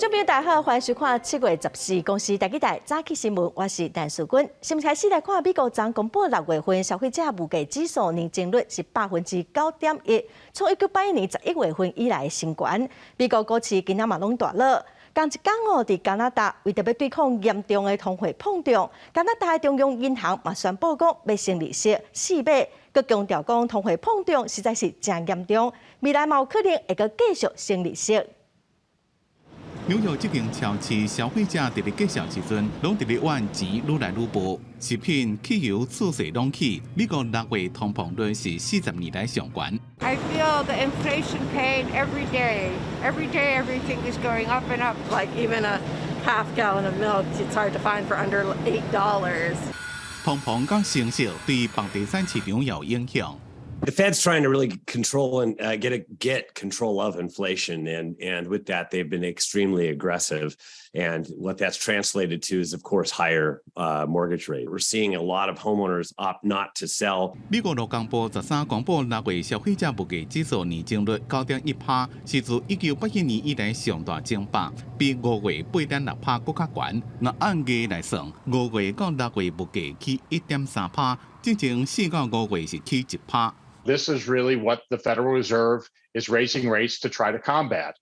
眾朋友大家好，歡迎收看7月14公視台語台早起新聞，我是陳淑君。新聞開始來看，美國昨公布六月份消費者物價指數年增率是9.1%，創1981年11月份以來的新高。美國股市今仔嘛攏大落。仝一工哦，佇加拿大為著欲對抗嚴重的通貨膨脹，加拿大中央銀行嘛宣布講欲升利息四碼，閣強調講通貨膨脹實在是誠嚴重，未來嘛有可能會閣繼續升利息。紐約這間超市消費者佇咧結帳時陣，攏佇咧怨錢愈來愈無，食品、汽油、厝稅攏起。美國六月通膨率是40年來上懸。 I feel the inflation pain every day. Every day, everything is going up and up. Like even a half gallon of milk, it's hard to find for under $8. 通膨佮升息對房地產市場有影響。 The Fed's trying to really control and get control of inflation, and with that, they've been extremely aggressive. And what that's translated to is, of course, higher mortgage rate. We're seeing a lot of homeowners opt not to sell. 美國勞工部十三公布六月消費者物價指數年增率9.1趴，是自1981年以來上大增幅，比五月8.6趴閣較懸。若按月來算，五月到六月物價起1.3趴，之前4到5月是起1趴。 This is really what the Federal Reserve is raising rates to try to combat.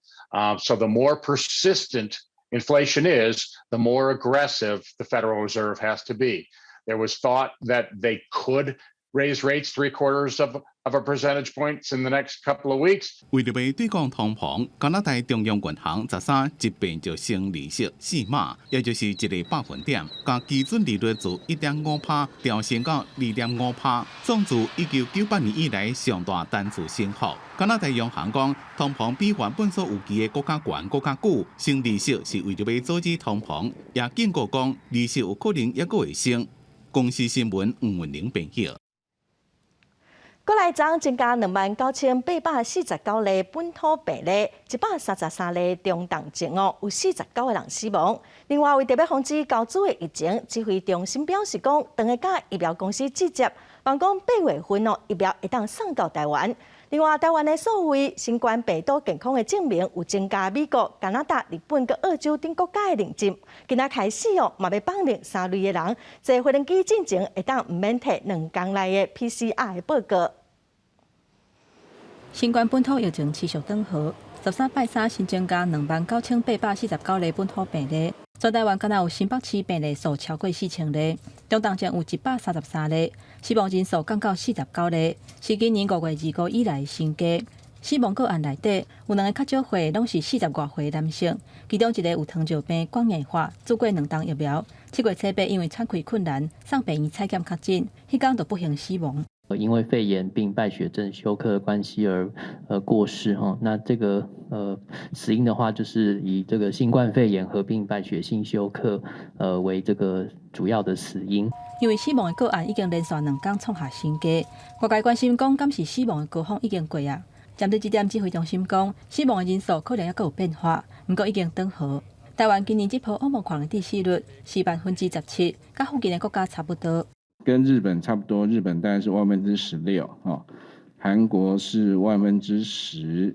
So the more persistent inflation is, the more aggressive the Federal Reserve has to be. There was thought that they could raise rates three quarters of a percentage points in the next couple of weeks. 為著欲對抗通膨，加拿大中央銀行十三一變就升利息四碼，也就是一個百分點，共基準利率自1.5趴調升到2.5趴，創自1998年以來上大單次升幅。加拿大央行講，通膨比原本所預期的閣較懸、閣較久，升利息是為著欲阻止通膨，也警告講利息有可能猶閣會升。公視新聞吳文玲編譯。閣來昨增加29,849例本土病例，133例中重症哦，有49個人死亡。另外，為著欲防止高株的疫情，指揮中心表示講，正咧佮疫苗公司對接，望講八月份哦，疫苗會當送到台灣。另外，台灣的數位新冠病毒健康的證明有增加美國、加拿大、日本佮澳洲等國家的認證。今仔開始哦，嘛欲放任三類的人坐飛機進前會當毋免提2工內的 PCR 的報告。新冠本土疫情持續轉好，十三拜三新增加29,849例本土病例，全台灣敢若有新北市病例數超過4000例，中重症有133例，死亡人數降到49例，是今年5月25以來新低。死亡個案內底有兩个較少歲，攏是四十外歲男性，其中一个有糖尿病、肝硬化，注過兩針疫苗。7月初八因為喘氣困難，送病院採檢確診，彼工就不幸死亡。因為肺炎並敗血症休克關係而過世哈，那這個死因的話，就是以這個新冠肺炎合併敗血性休克為這個主要的死因。因為死亡的個案已經連續兩工創下新低，外界關心講，敢是死亡的高峰已經過啊？針對這點，指揮中心講，死亡的人數可能猶閣有變化，毋過已經轉好。台灣今年這波奧密克戎的致死率是17%，佮附近的國家差不多。跟日本差不多，日本大概是16%，哈，韓國是10%，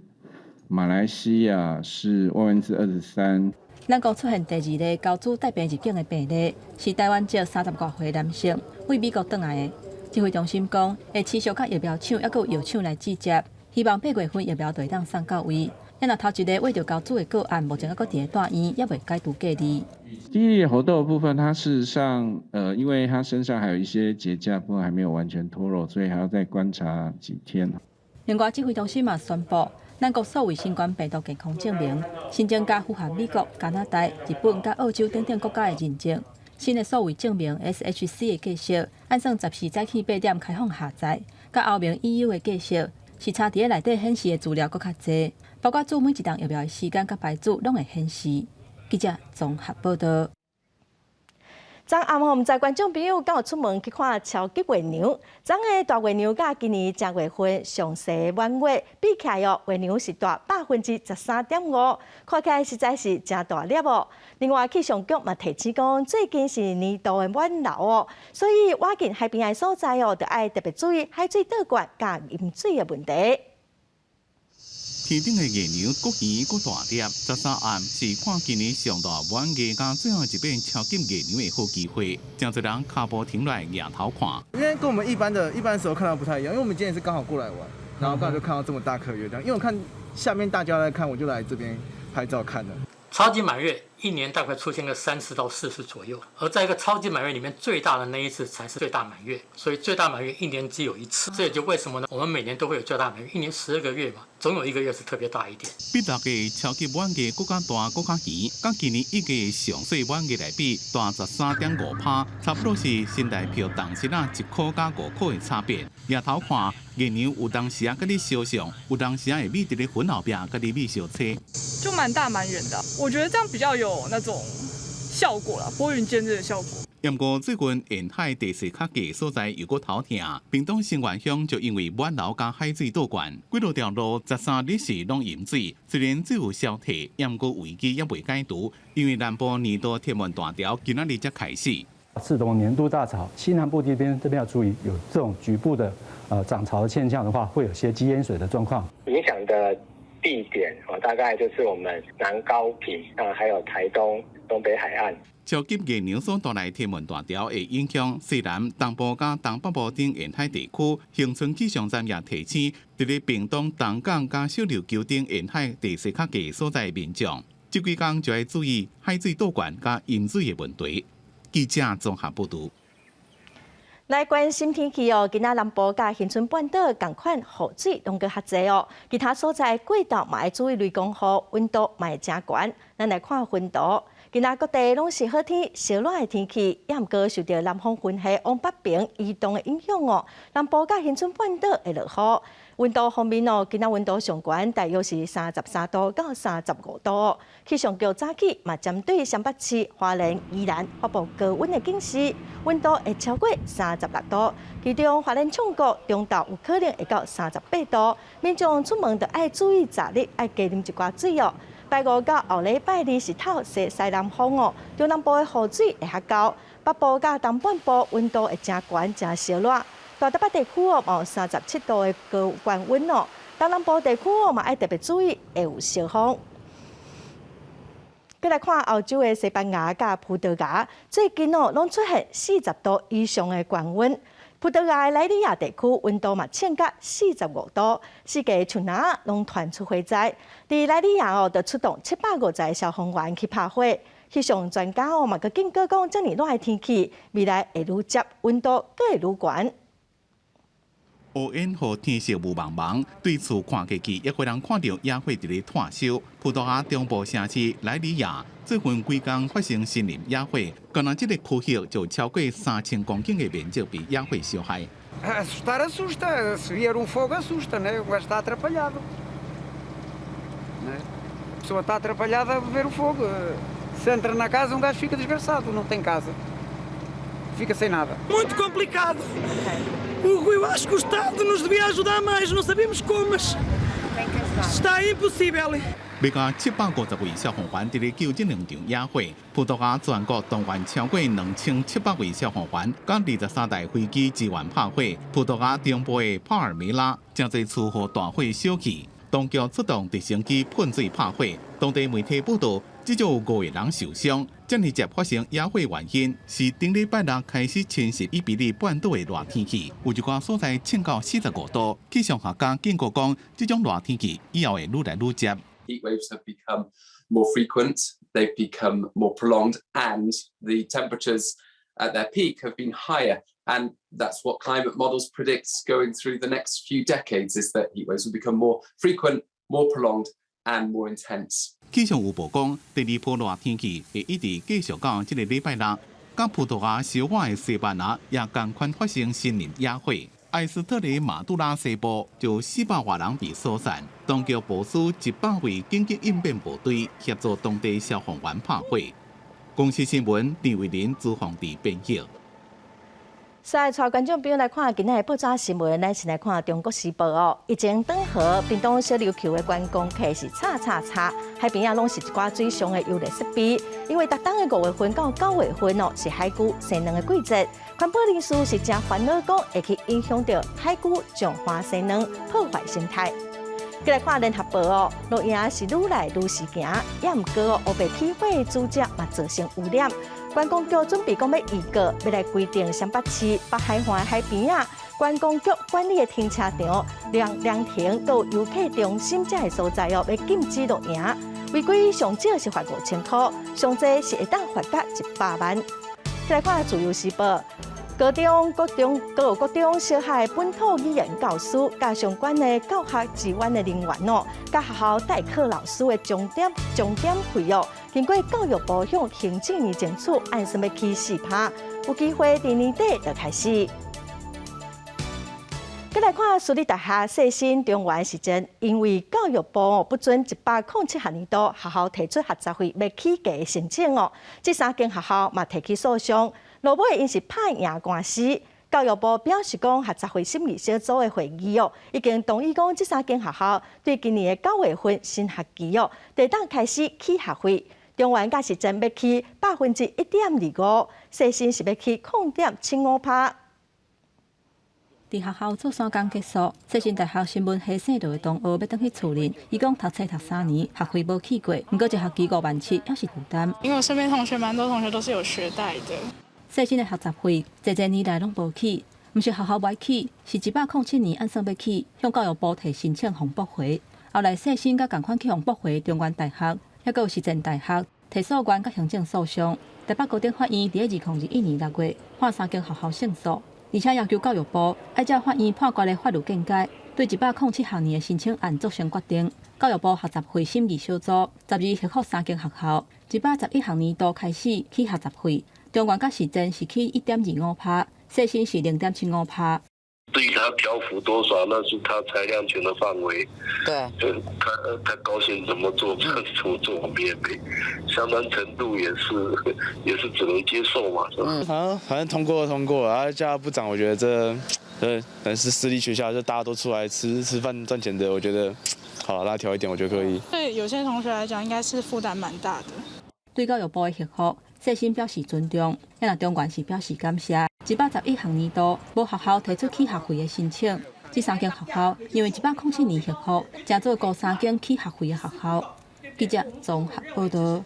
馬來西亞是23%。咱國出現第二例高株帶病入境的病例，是台灣籍三十外歲男性，對美國轉來的。指揮中心講，會持續佮疫苗廠抑閣有藥廠來對接，希望八月份疫苗就會當送到位。若頭一个穢著高株的個案，目前猶閣佇咧住院，猶未解除隔離。第一例猴痘的部分，它事實上，因為他身上還有一些結痂部分還沒有完全脫落，所以還要再觀察幾天。另外，指揮中心嘛宣布，咱國數位新冠病毒健康證明新增加符合美國、加拿大、日本佮澳洲等等國家的認證。新的數位證明 SHC 的格式，按算十四早起八點開放下載，佮歐盟 EU 的格式是差佇咧內底顯示的資料閣較濟，包括注每一針疫苗的時間佮牌子攏會顯示。記者綜合報道。昨暗吼，毋知觀眾朋友敢有出門去看超級月娘？昨个大月娘佮今年正月份上細滿月比起來哦，月娘是大13.5%，看起來實在是誠大粒哦。另外氣象局嘛提醒講，最近是年度的暖流哦，所以倚近海邊的所在哦，著愛特別注意海水倒灌佮淹水的問題。天頂的月娘閣圓閣大粒，13暗是看今年上大滿月佮最後一擺超級月娘的好機會。誠濟人跤步停落來仰頭看。因為跟我們一般的一般時候看到不太一樣，因為我們今天是剛好過來玩，然後剛好就看到這麼大顆月亮。因為我看下面大家在看，我就來這邊拍照看了。超級滿月一年大概出現個3次到4次左右，而在一個超級滿月裡面，最大的那一次才是最大滿月，所以最大滿月一年只有一次。這也就為什麼呢？我們每年都會有最大滿月，一年12個月嘛，總有一個月是特別大一點。比六月超級滿月閣較大、閣較圓，佮今年1月上細滿月來比，大13.5趴，差不多是新台票銅錢仔1塊佮5塊的差別。抬頭看月娘有當時仔佮你相像，有當時仔會覕佇咧雲後壁佮你覕相猜。就蠻大蠻圓的，我覺得這樣比較有那種效果啦，撥雲見日的效果。毋過最近沿海地勢較低所在又閣頭疼，屏東新源鄉就因為滿流佮海水倒灌，幾落條路13日時攏淹水。雖然水有消退，毋過危機猶未解除，因為南部年度天文大潮今仔日才開始。這種年度大潮，西南部這邊這邊要注意，有這種局部的漲潮的現象的話，會有些積淹水的狀況。影響的地點哦，大概就是我們南高屏啊，還有台東東北海岸。超級月娘所帶來天文大潮會影響西南、東部佮東北部等沿海地區。恆春氣象站也提醒，佇咧屏東東港佮小琉球等沿海地勢較低所在的民眾，這幾工就愛注意海水倒灌佮淹水的問題。記者綜合報導。來關心天氣哦，今仔南部佮恆春半島仝款雨水攏閣較濟哦，其他所在過晝嘛愛注意雷公雨，溫度嘛會誠懸。咱來看溫度，今仔各地攏是好天，燒熱的天氣，也毋過受著南方雲系往北邊移動的影響哦。南部佮恆春半島會落雨。溫度方面哦，今仔溫度上懸大約是33度到35度。氣象局早起嘛針對雙北市、花蓮、宜蘭發布高溫的警示，溫度會超過36度。其中花蓮衝國中晝有可能會到38度。民眾出門著愛注意雜日愛加啉一寡水哦。拜五到後禮拜二是透西西南風哦，中南部的雨水會較厚，北部佮東半部溫度會誠懸誠燒熱。大台北地區哦，有37度的高溫哦。東南部地區哦，嘛愛特別注意會有燒風。閣來看歐洲的西班牙佮葡萄牙，最近哦，攏出現40度以上的高溫。葡萄牙的萊里亞地區溫度嘛，衝到45度，四界樹林攏傳出火災。佇萊里亞哦，就出動750個消防員去拍火。氣象專家哦，嘛閣警告講，遮爾熱的天氣，未來會愈捷，溫度閣會愈懸。烏煙予天色霧茫茫，對厝看過去，抑予人看著野火佇咧湠燒。葡萄牙中部城市萊里亞最近幾工發生森林野火，干焦這個區域就超過3000公頃的面積被野火燒害。 Assustar assusta, se vier um fogo assusta, né? O gajo está atrapalhado. Né? A pessoa está atrapalhada a ver o fogo. Se entra na casa, um gajo fica desgraçado, não tem casa. Fica sem nada. Muito complicado. Hugo, eu acho que o Estado nos devia ajudar mais, não sabemos como, mas está impossível. 欲加750位消防員佇咧救這兩場野火，葡萄牙全國動員超過2700位消防員，佮23台飛機支援拍火。葡萄牙中部的帕爾梅拉，誠濟厝予大火燒去，當局出動直升機噴水拍火。當地媒體報道，至少有五個人受傷。遮爾捷發生野火原因是頂禮拜六開始侵襲伊比利半島的熱天氣，有一寡所在衝到45度。氣象學家警告講，這種熱天氣以後會愈來愈捷。 Heat waves have become more frequent, they've become more prolonged, and the temperatures at their peak have been higher. And that's what climate models predict going through the next few decades, is that heat waves will become more frequent, more prolonged, and more intense. 氣象預報講，第二波熱天氣會一直繼續到這個禮拜六。佮葡萄牙相倚的西班牙也仝款發生森林野火。埃斯特雷馬杜拉西部就400外人被疏散，當局部署100位緊急應變部隊協助當地消防員拍火。公視新聞陳慧琳、朱鳳娣編譯。再帶觀眾朋友來看今仔的報紙新聞，咱先來看《中國時報》哦。疫情轉好，屏東小琉球的觀光客是吵吵吵，海邊仔攏是一寡水上的遊樂設備。因為逐冬的5月份到9月份哦，是海龜生卵的季節。環保人士是誠煩惱，講會去影響著海龜上花生卵，破壞生態。再來看聯合報哦，露營是愈來愈時行，也毋過烏白起火煮食嘛造成污染。觀光局準備講欲預告，欲來規定雙北市北海岸海邊仔，觀光局管理的停車場、涼涼亭到遊客中心這个所在哦，欲禁止露營。違規上少是罰5000箍，上濟是會當罰到100萬。再來看自由時報，高中、國中、高國中小學本土語言教師，佮相關的教學支援的人員哦，佮學校代課老師的鐘點鐘點費哦，經過教育部向行政院爭取，按算欲起4%，有機會佇年底就開始。閣來看私立大學世新中原實踐，因為教育部不准107學年度學校提出學雜費欲起價的申請哦，這三間學校嘛提起訴訟，落尾𪜶是拍贏官司。教育部表示講，學雜費審議小組的會議哦，已經同意講，這三間學校對今年的9月份新學期哦，會當開始起學費。中原佮實踐欲起1.25%，世新是欲起0.75%。佇學校做三工結束，世新大學新聞系姓劉的同學欲轉去厝裡，伊講讀冊讀3年，學費無起過，毋過一學期5.7萬，猶是負擔。因為我身邊同學蠻多同學都是有學貸的。世新的學雜費，濟濟年來攏無起，毋是學校無愛起，是107年按算欲起，向教育部提申請予駁回。後來世新佮仝款去予駁回中原大學，猶閣有實踐大學提訴願佮行政訴訟。台北高等法院佇2021年6月判三間學校勝訴。而且要求教育部愛照法院判決的法律見解，對107學年的申請案做成決定。教育部學雜費審議小組12核予三間學校，111學年度開始起學雜費，中原佮實踐是起1.25%，世新是0.75%。對他調幅多少，那是他裁量權的範圍。對，他高興怎麼做，怎麼做，我們也沒相當程度也是只能接受嘛。嗯，反正通過通過，啊，價不漲，我覺得這，對，但是私立學校就大家都出來吃吃飯賺錢的，我覺得好了，那調一點，我覺得可以。對有些同學來講，應該是負擔蠻大的。對教育部的核予，世新表示尊重，也若中原是表示感謝。111學年度無學校提出起學費的申請，這三間學校因為107年核予，成做孤三間起學費的學校。記者綜合報導。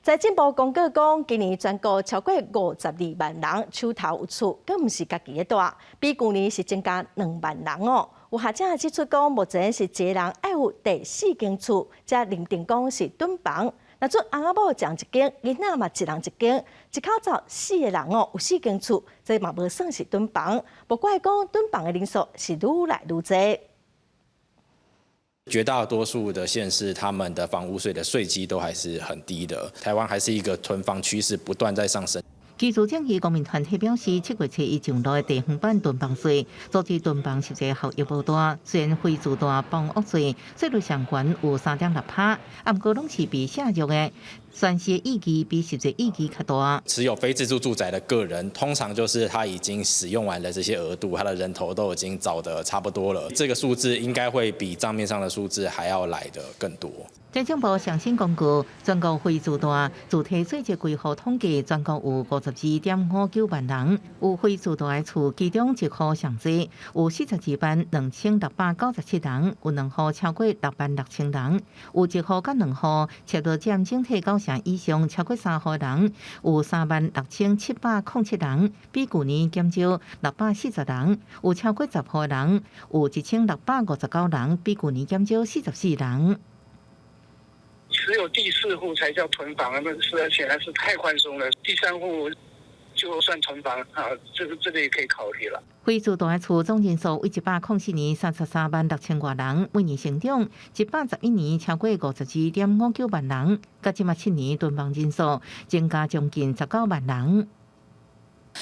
財政部公告講，今年全國超過52萬人手頭有厝，閣毋是家己的蹛，比舊年是增加2萬人哦。有學者指出講，目前是一个人愛有第四間厝，才認定講是躉房。若準翁仔某一人一間，囡仔嘛一人一間，一口罩四个人哦，有四間厝，這嘛無算是躉房。無怪講躉房的人數是愈來愈濟。絕大多數的縣市，他們的房屋稅的稅基都還是很低的。台灣還是一個囤房趨勢不斷在上升。居住正義公民團體表示，7月初一上路的地方版囤房稅，導致囤房實際效益無大。雖然非住宅房屋稅稅率上懸有3.6%，啊，毋過攏是被削弱的，宣示意義比實際意義較大。持有非自住住宅的個人，通常就是他已經使用完了這些額度，他的人頭都已經找得差不多了。這個數字應該會比帳面上的數字還要來得更多。財政部上新公告，全國非住宅自提稅制歸戶統計，全國有52.59萬人有非住宅的厝，其中一戶上濟有42萬2697人，有兩戶超過6萬6千人，有一戶佮兩戶，差不多佔整體9成以上，超過三戶人，有3萬6707人，比舊年減少640人，有超過10戶人，有1659人，比舊年減少44人。只有第四戶才叫囤房，那是顯然是太寬鬆了。第三戶就算囤房啊，這個也可以考慮了。非住宅的厝總人數為104年33萬6千外人，每年成長。111年超過52.59萬人，佮這馬7年囤房人數增加將近19萬人。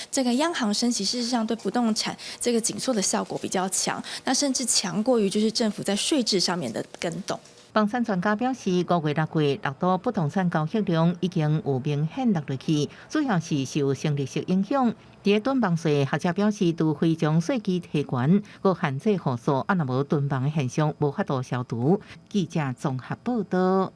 這個央行升息，事實上對不動產這個緊縮的效果比較強，那甚至強過於就是政府在稅制上面的更動。房產專家表示，5月、6月六都不動產交易量已經有明顯落落去，主要是受升利息影響。佇個囤房稅，學者表示，除非將稅基提懸，閣限制戶數，啊，若無囤房的現象無法度消除。記者綜合報導。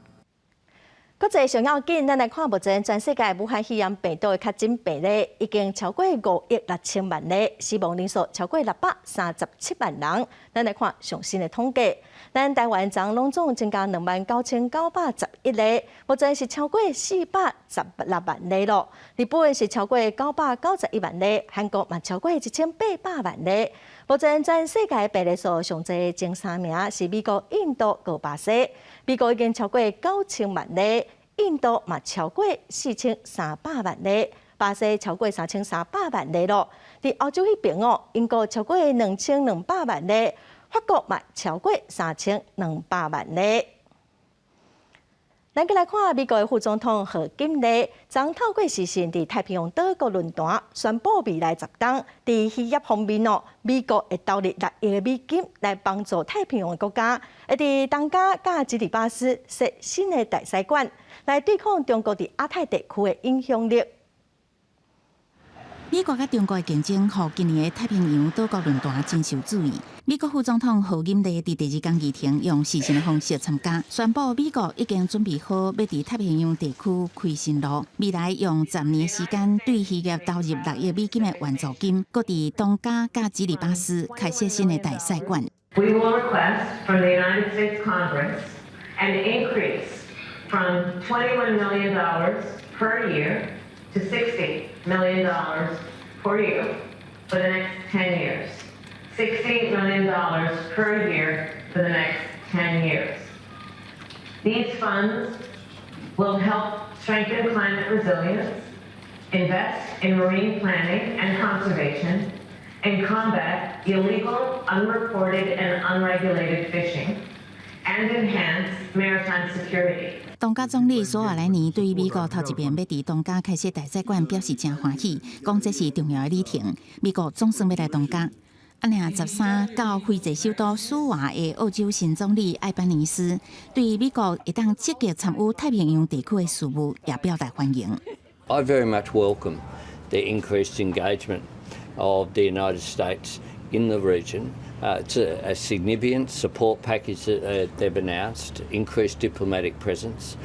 國際上要緊，咱來看目前全世界武漢肺炎病毒的確診病例已經超過5億6千萬例，死亡人數超過637萬人。咱來看上新的統計，咱台灣昨攏總增加29,911例，目前是超過416萬例囉。日本是超過991萬例，韓國嘛超過1800萬例。目前全世界病例數上濟前三名是美國、印度、佮巴西。美國已經超過9000萬例，印度嘛超過4300萬例，巴西超過3300萬例囉。佇歐洲彼邊哦，英國超過2200萬例，法國嘛超過3200萬例。咱閣來看美國的副總統賀錦麗，昨透過視訊佇太平洋島國論壇宣布，未來10冬佇漁業方面哦，美國會投入6億美金來幫助太平洋的國家，會佇東加佮基里巴斯設新的大使館，來對抗中國佇亞太地區的影響力。美國佮中國的競爭，予今年的太平洋島國論壇真受注意。美國副總統賀錦麗佇第二工議程用視訊的方式參加，宣布美國已經準備好欲佇太平洋地區開新路，未來用10年時間對漁業投入6億美金的援助金，閣佇東加佮基里巴斯開設新的大使館。 We will request from the United States Congress an increase from $21 million per year to $60 million per year for the next 10 years. $60 million per year for the next 10 years. These funds will help strengthen climate resilience, invest in marine planning and conservation, and combat illegal, unreported, and unregulated fishing, and enhance maritime security. 東加總理索瓦萊尼對美國頭一遍欲佇東加開設大使館表示誠歡喜，講這是重要的里程。美國總算欲來東加。按呢13到斐濟首都蘇瓦的澳洲新總理艾班尼斯對美國會當積極參與太平洋地區的事務也表達歡迎。 I very much welcome the increased engagement of the United States in the region. It's a significant support package that they've announced, increased diplomatic presence,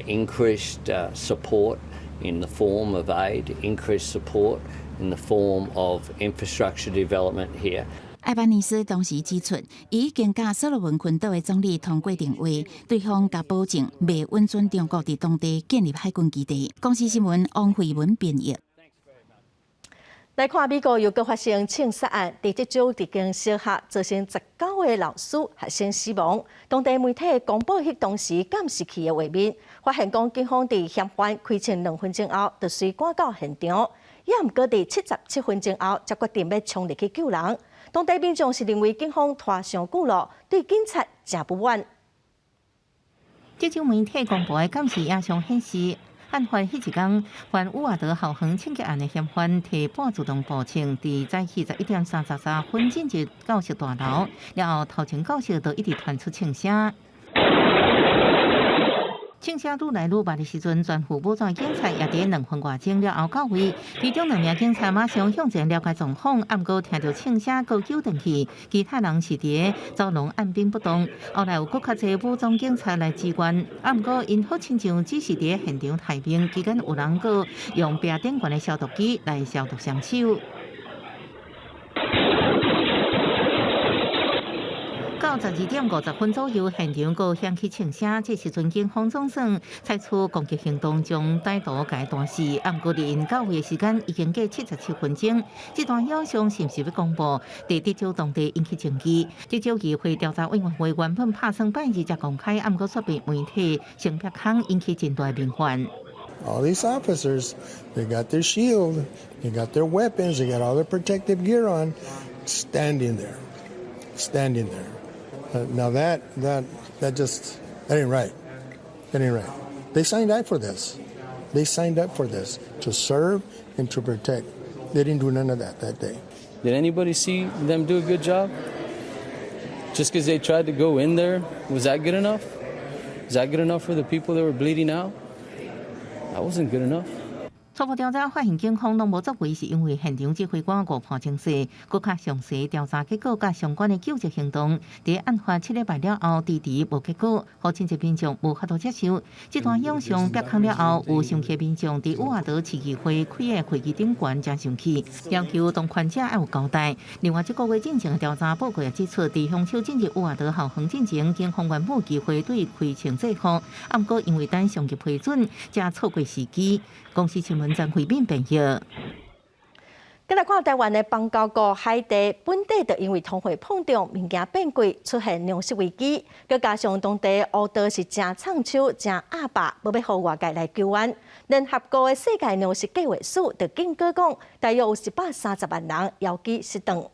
increased support in the form of aid, increased support in the form of infrastructure development here. 艾班尼斯當時指出，伊已經佮所羅門群島的總理通過電話，對方共保證袂允准中國佇當地建立海軍基地。公視新聞王慧文編譯。來看美國又閣發生槍殺案，佇這州一間小學造成19個老師學生死亡。當地媒體公布彼當時監視器的畫面，發現講警方佇嫌犯開槍2分鐘後，就隨趕到現場，也毋過佇77分鐘後，才決定欲衝入去救人。當地民眾是認為警方拖傷久囉，對警察誠不滿。這州媒體公布的監視影像顯示，案發彼一工，犯烏瓦德校園槍擊案的嫌犯提半自動步槍，佇早起11點33分進入教室大樓，然後頭前教室就一直傳出槍聲。槍聲愈來愈密的時陣，全副武裝警察也佇2分外鐘了後到位。其中兩名警察馬上向前了解狀況，毋過聽著槍聲，閣救轉去，其他人是佇走廊按兵不動。後來有閣較濟武裝警察來支援，毋過𪜶好親像只是佇現場待命，期間有人閣用壁頂懸的消毒機來消毒傷手。到12點50分左右，現場閣響起槍聲，這時陣警方總算採取攻擊行動，將歹徒共彈死。毋過佇𪜶到位的時間已經過77分鐘。這段影像是毋是欲公布？佇德州當地引起爭議。德州議會調查委員會原本拍算拜二才公開，毋過卻被媒體先曝光，引起真大民怨。 All these officers, they got their shield, they got their weapons, they got all their protective gear on, standing there, standing there. Now that just that ain't right. That ain't right. They signed up for this. They signed up for this to serve and to protect. They didn't do none of that that day. Did anybody see them do a good job? Just because they tried to go in there, was that good enough? Is that good enough for the people that were bleeding out? That wasn't good enough. 總初步調查發現，警方攏無作為，是因為現場指揮官誤判情勢。閣較詳細調查結果佮相關的救助行動，佇案發7禮拜了後，遲遲無結果，予真濟民眾無法度接受。這段影像曝光了後，有生氣民眾佇烏瓦德市議會開的會議頂懸誠生氣，要求當權者愛有交代。另外，這個月進前的調查報告也指出，佇兇手進入烏瓦德校園進前，警方原本計劃對伊開槍制服，啊，毋過因為等上級批准，才錯過時機。公視新聞張惠敏編譯。閣來看台灣的邦交國海地本底就因為通貨膨脹，物件變貴，出現糧食危機。閣加上當地烏道是誠藏手、誠鴨霸，無欲予外界來救援。聯合國的世界糧食計劃署就警告講，大約有130萬人枵飢失頓。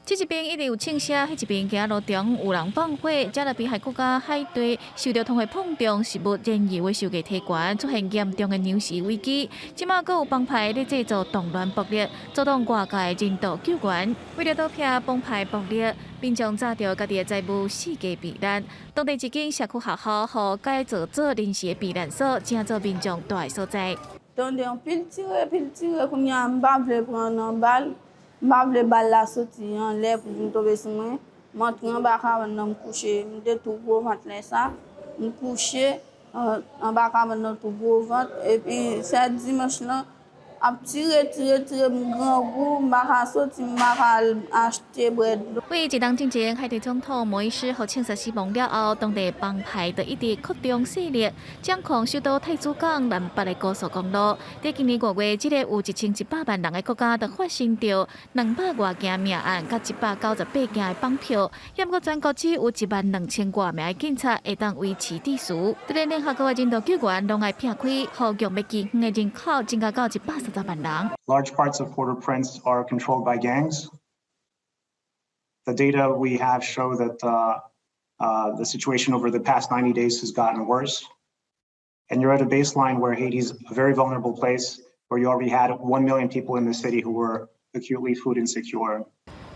這一邊一直有槍聲，彼一邊街路中有人放火。加勒比海國家海地受著通貨膨脹、食物燃油的售價提懸，出現嚴重的糧食危機。這馬閣有幫派咧製造動亂暴力，阻擋外界人道救援。為著躲避幫派暴力，民眾紮著家己的財物四界避難。當地一間社區學校予改造做臨時的避難所，成做民眾蹛的所在。 Tande anpil tire, pil tire, kounye a m pa vle pran nan bal. M pa vle bal la soti anlè pou vin tonbe sou mwen. M antre anba kabann nan m kouche. M te tou gwo vant lè sa. M kouche anba kabann nan tou gwo vant. Epi sè dimanch lan, ap tire, tire, tire m grangou, m pa ka soti, m pa ka al achte bwè dlo. 對一冬進前，海地總統莫伊斯予槍殺死亡了後，當地幫派就一直擴張勢力，掌控首都太子港南北的高速公路。佇今年5月，這個有1100萬人的國家，就發生著200外件命案，佮198件的綁票。毋過全國只有1萬2千外名的警察會當維持秩序。佇咧聯合國的人道救援攏愛撇開，予強欲飢荒的人口增加到130萬人。 Large parts of Port-au-Prince are controlled by gangs. The data we have show that the situation over the past 90 days has gotten worse. And you're at a baseline where Haiti's a very vulnerable place, where you already had 1 million people in the city who were acutely food insecure.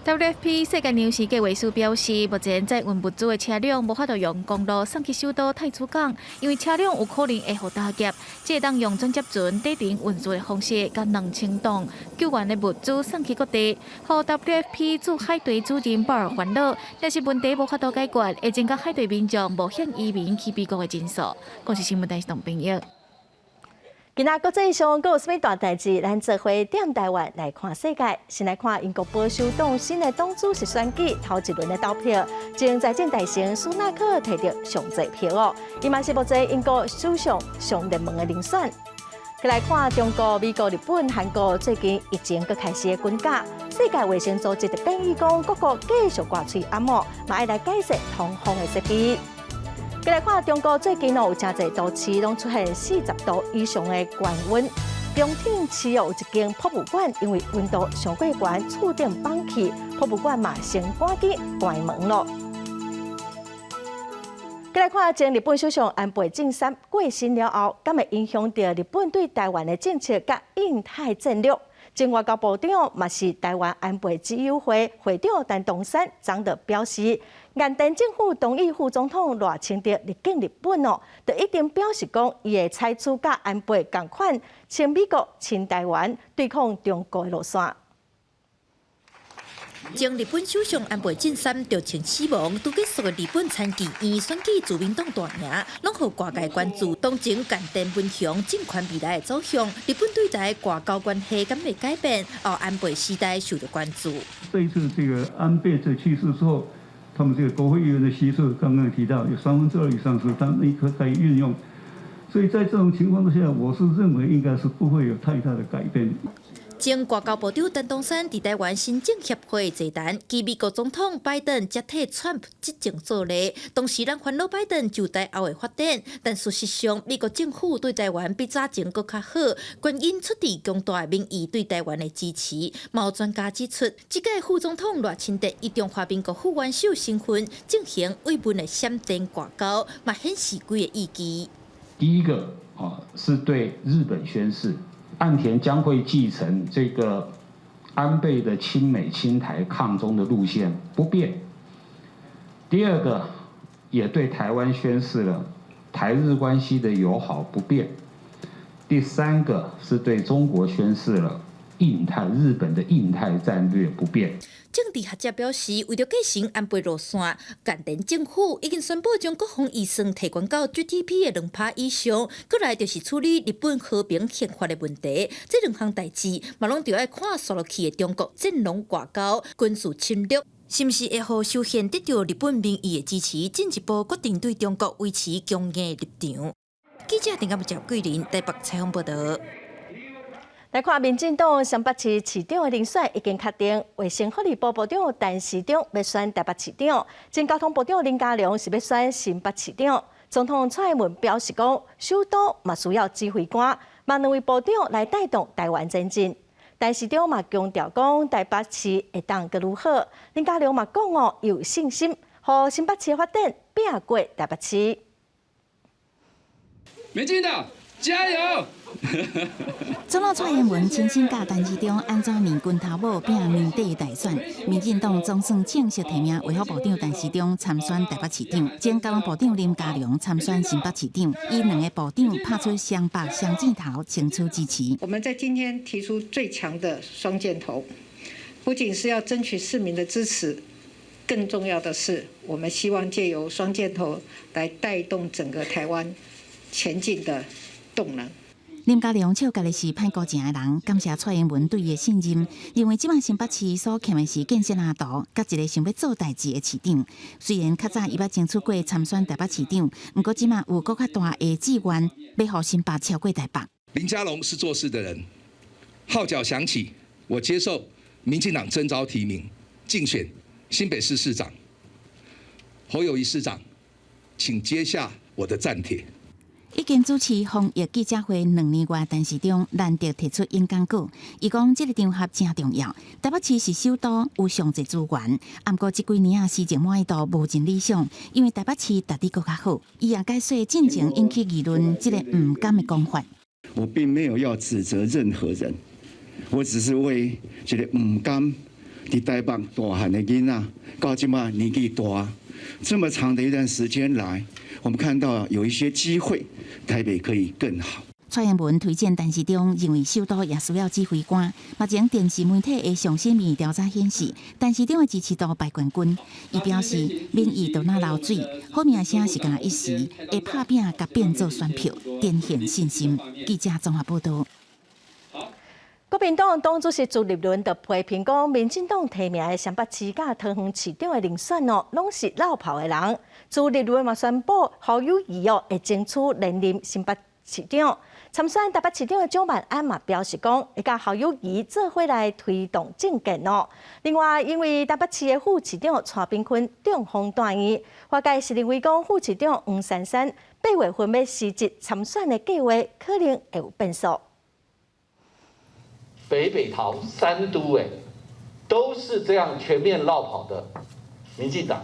WFP 世界糧食計劃署表示，目前載運物資的車輛無法度用公路送去首都太子港，因為車輛有可能會予打劫。只會當用轉接船短程運輸的方式，將2000噸救援的物資送去各地。予 WFP 駐海地主任保爾煩惱，若是問題無法度解決，會增加海地民眾冒險移民去美國的人數。公視新聞台董編譯。今仔國際上閣有啥物大代誌？咱做伙踮台灣來看世界。先來看英國保守黨新的黨主席選舉頭一輪的投票，前財政大臣蘇納克提著上濟票哦，伊嘛是目前英國首相上熱門的人選。閣來看中國、美國、日本、韓國最近疫情閣開始滾價，世界衛生組織就建議講，各國繼續掛喙罨哦，嘛愛來改善通風的設備。閣來看中國最近哦，有誠濟都市攏出現40度以上的高溫。重慶市有一間博物館，因為溫度傷過懸，厝頂崩去，博物館嘛先趕緊關門囉。閣來看前日本首相安倍晉三過身了後，敢會影響著日本對台灣的政策佮印太戰略？前外交部長嘛是台灣安倍之友會會長陳東山昨就表示，岸田政府同意副總統賴清德入境日本哦，就一定表示講，伊會採取佮安倍仝款，親美國、親台灣，對抗中國的路線。前日本首相安倍晉三著槍死亡，拄結束的日本參議院選舉自民黨大贏，攏予外界關注。當前岸田文雄政權未來的走向，日本對台外交關係敢會改變？後安倍時代受著關注。這一次這個安倍這去世之後，他們這個國會議員的席次，剛剛提到有2/3以上是他們可以運用，所以在這種情況之下，我是認為應該是不會有太大的改變。前外交部長陳東山佇臺灣新政協會座談，及美國總統拜登接替川普執政做例。當時人煩惱拜登就台後的發展，但事實上，美國政府對臺灣比早前閣較好，原因出佇強大的民意對臺灣的支持。嘛有專家指出，這屆副總統賴清德以中華民國副元首身份進行慰問的閃電外交，嘛顯示幾个意義。第一個啊，是對日本宣示。岸田將會繼承這個安倍的親美親台抗中的路線不變。第二個，也對台灣宣示了台日關係的友好不變。第三個是對中國宣示了印太日本的印太戰略不變。政治學者表示，為著繼承安倍路線，岸田政府已經宣布將國防預算提懸到 GDP 的2趴以上，閣來就是處理日本和平憲法的問題。這兩項代誌嘛，攏著愛看紲落去的中國戰狼外交、軍事侵略，是毋是會予修憲得著日本民意的支持，進一步決定對中國維持強硬立場。記者鄭家桂林台北採訪報導。來看民進黨新北市市長的人選已經確定，衛生福利部部長陳時中欲選台北市長，前交通部長林佳龍是欲選新北市長。總統蔡英文表示講，首都嘛需要指揮官，望兩位部長來帶動台灣前進。陳時中嘛強調講，台北市會當閣愈好。林佳龍嘛講哦，有信心，予新北市的發展拚過台北市。民進黨加油！總統蔡英文親身佮陳時中按怎揜拳頭母拚年底大選，民進黨總算正式提名衛福部長陳時中參選台北市長，前交通部長林佳龍參選新北市長，以兩个部長拍出雙北雙箭頭，爭取支持。我們在今天提出最強的雙箭頭，不僅是要爭取市民的支持，更重要的是，我們希望借由雙箭頭來帶動整個台灣前進的動能。林佳龍笑家己是歹孤情的人，感謝蔡英文對伊的信任，認為這擺新北市所欠的是建設藍圖，佮一个想欲做代誌的市長。雖然較早伊捌爭取過參選台北市長，毋過這擺有閣較大的志願，欲予新北超過台北。林佳龍是做事的人，號角響起，我接受民進黨徵召提名競選新北市市長。侯友宜市長，請接下我的戰帖。已經主持防疫記者會2年外，陳時中難得提出演講稿。伊講這个場合誠重要，台北市是首都，有上濟資源。毋過這幾年啊，施政滿意度無真理想，因為台北市值得閣較好。伊也解說進前引起議論這个毋甘的講法。我並沒有要指責任何人，我只是為這个毋甘佇台北大漢的囡仔，到這馬年紀大，這麼長的一段時間來，我們看到有一些機會，台北可以更好。蔡英文推薦陳時中，認為首都也需要指揮官。目前電視媒體的上新民意調查顯示，陳時中的支持度排冠軍。伊表示，民意就若流水，好名聲是干焦一時，會拍拚共變做選票，展現信心。記者綜合報導。國民黨黨主席朱立倫就批評講，民進黨提名的新北市佮桃園市長的人選哦，攏是落跑的人。朱立倫嘛宣布，侯友宜哦會爭取連任新北市長。參選台北市長的蔣萬安嘛表示講，會佮侯友宜做伙來推動政見哦。另外，因為台北市的副市長蔡炳坤中風住院，外界是認為講副市長黃珊珊8月份欲辭職參選的計劃可能會有變數。北北桃三都哎，都是這樣全面落跑的，民進黨。